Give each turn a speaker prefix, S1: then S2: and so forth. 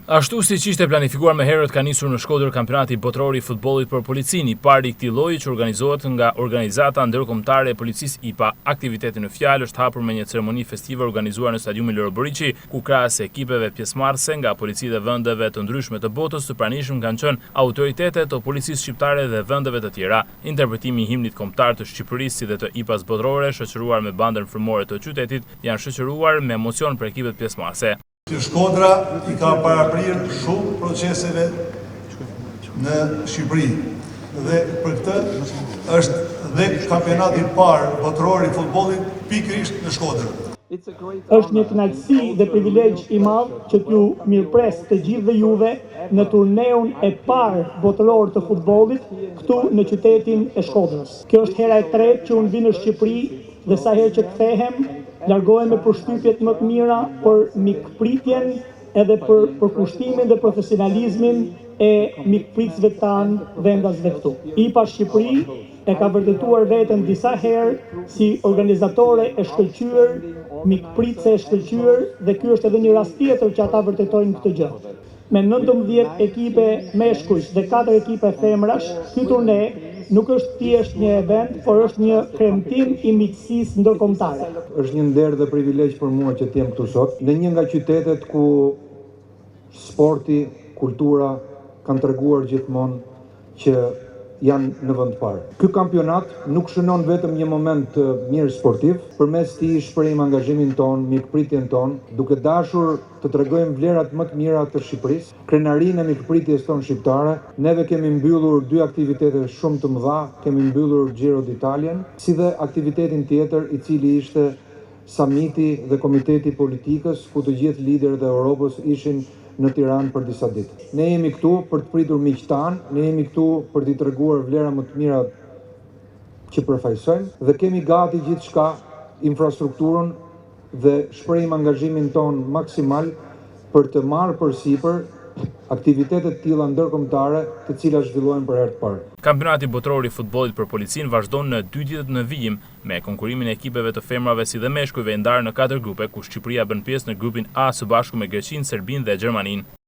S1: Ashtu siç ishte planifikuar më herët ka nisur në Shkodër kampionati botëror i futbollit për policinë, i pari i këtij lloji që organizohet nga Organizata Ndërkombëtare e Policisë IPA. Aktiviteti në fjalë është hapur me një ceremoni festive organizuar në stadiumin Loro Boriçi, ku krahas ekipeve pjesëmarrëse nga policitë e vendeve të ndryshme të botës të pranishëm kanë qenë autoritete të policisë shqiptare dhe vendeve të tjera. Interpretimi i himnit kombëtar të Shqipërisë si dhe të IPA-s botërore, shoqëruar me bandën frymore të qytetit, janë shoqëruar me emocion për ekipet pjesëmarrëse.
S2: Që Shkodra i ka paraprirë shumë proceseve në Shqipëri dhe për këtë është dhe kampionati i parë botëror i futbollit pikërisht në Shkodër.
S3: Është një kënaqësi dhe privilegj i madh që t'ju mirëpres të gjithëve juve në turneun e parë botëror të futbollit këtu në qytetin e Shkodrës. Kjo është hera e tretë që unë vij në Shqipëri dhe sa herë që kthehem, largohem me përshtypjet më të mira për mikpritjen edhe për përkushtimin dhe profesionalizmin e mikpritësve tanë vendasve këtu. IPA Shqipëri e ka vërtetuar veten disa herë si organizatore e shkëlqyer, mikpritëse e shkëlqyer dhe ky është edhe një rast tjetër që ata vërtetojnë këtë gjë. Me 19 ekipe meshkujsh dhe 4 ekipe femrash, ky turne nuk është thjesht një event, por është një kremtim i miqësisë ndërkombëtare.
S4: Është një nder dhe privilegj për mua që të jem këtu sot, në një nga qytetet ku sporti, kultura kanë treguar gjithmonë që janë në vend të parë. Ky kampionat nuk shënon vetëm një moment të mirë sportiv, përmes tij shprehim angazhimin tonë, mikpritjen tonë, duke dashur të tregojmë vlerat më të mira të Shqipërisë, krenarinë e mikpritjes tonë shqiptare. Neve kemi mbyllur dy aktivitete shumë të mëdha, kemi mbyllur Giro d'Italian, si dhe aktivitetin tjetër i cili ishte samiti dhe komiteti i politikës ku të gjithë liderët e Europës ishin në Tiranë për disa ditë. Ne jemi këtu për të pritur miqtë tanë, ne jemi këtu për t'i treguar vlera më të mira që përfaqësojmë dhe kemi gati gjithçka, infrastrukturën dhe shprehim angazhimin tonë maksimal për të marrë përsipër aktivitete të tilla ndërkombëtare, të cilat zhvillohen për herë të parë.
S1: Kampionati botëror i futbollit për policinë vazhdon në dy ditët në vijim, me konkurimin e ekipeve të femrave si dhe meshkujve ndarë në katër grupe, ku Shqipëria bën pjesë në grupin A së bashku me Greqinë, Serbinë dhe Gjermaninë.